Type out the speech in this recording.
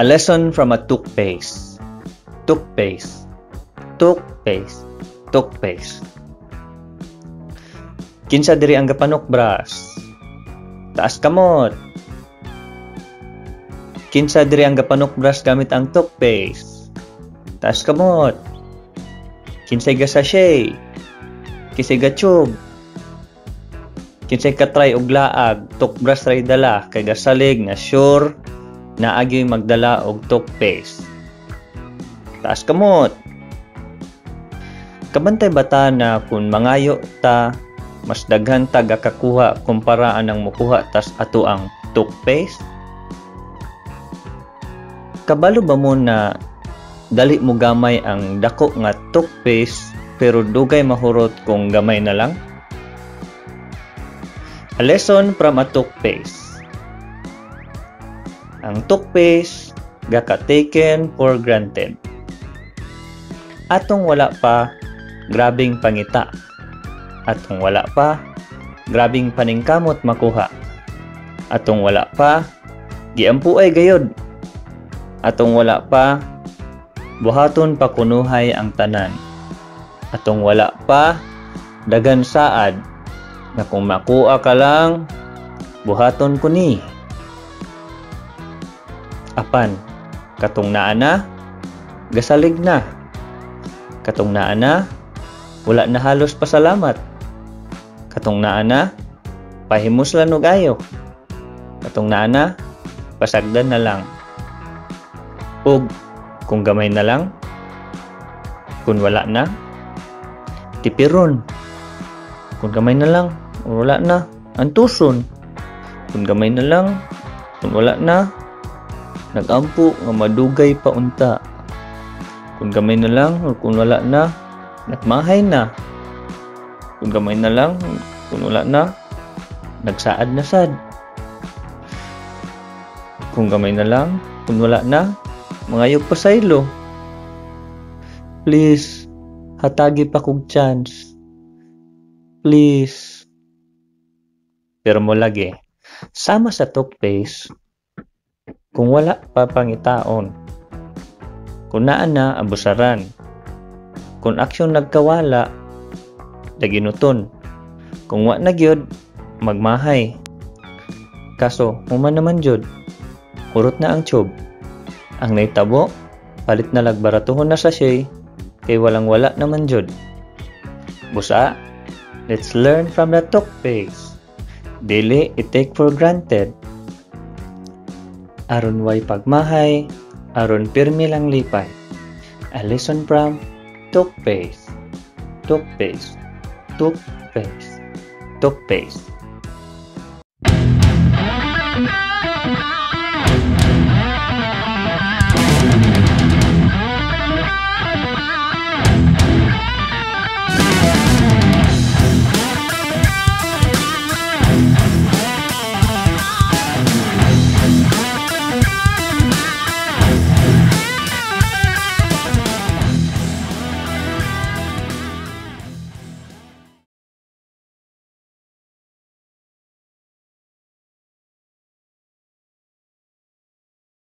A lesson from a toothpaste. Toothpaste. Toothpaste. Toothpaste. Kinsa diri ang gapanukbras? Taas kamot. Kinsa diri ang gapanukbras gamit ang toothpaste? Taas kamot. Kinsay ga-sachet? Kinsay ga-tube? Kinsay ka-try og laag, toothbrush ray dala kay gasalig na sure naa gyoy magdala og toothpaste? Taas kamot. Kabantay ba ta na kung mangayo ta, mas daghan ta gakakuha kumpara anang mukuha tas atoang toothpaste? Kabalo ba mo na dali mo gamay ang dako nga toothpaste pero dugay mahurot kung gamay na lang? A lesson from a toothpaste. Ang toothpaste gaka-taken for granted. Atong wala pa, grabing pangita. Atong wala pa, grabing paningkamot makuha. Atong wala pa, giampuay gayod. Atong wala pa, buhaton pa kunuhay ang tanan. Atong wala pa, daghan saad na kung makuha ka lang, buhaton ko ni. Apan, katong naa na, gasalig na. Katong naa na, wala na halos pasalamat. Katong naa na, pahimuslan og ayo. Katong naa na, pasagdan na lang. Ug kung gamay na lang, kung wala na, tipiron. Kung gamay na lang, wala na, antuson. Kung gamay na lang, kung wala na, nagampo nga madugay pa unta. Kung gamay na lang, or kung wala na, nagmahay na. Kung gamay na lang, kung wala na, nagsaad na sad. Kung gamay na lang, kung wala na, mangayo pasaylo. Please, hatagi pa kog chance. Please. Pero mo lagi, sama sa toothpaste, kung wala pa pangitaon. Kung naa na, abusaran. Kung aksyon nagkawala, daginuton. Kung wa na gyud, magmahay. Kaso, human naman jud, hurot na ang tube. Ang naitabo, palit na lag baratuhon na sachet, kay walang wala naman jud. Busa, let's learn from the toothpaste. Dili i-take for granted. Aron way pagmahay, aron pirmi lang lipay. A lesson from toothpaste. Toothpaste. Toothpaste. Toothpaste.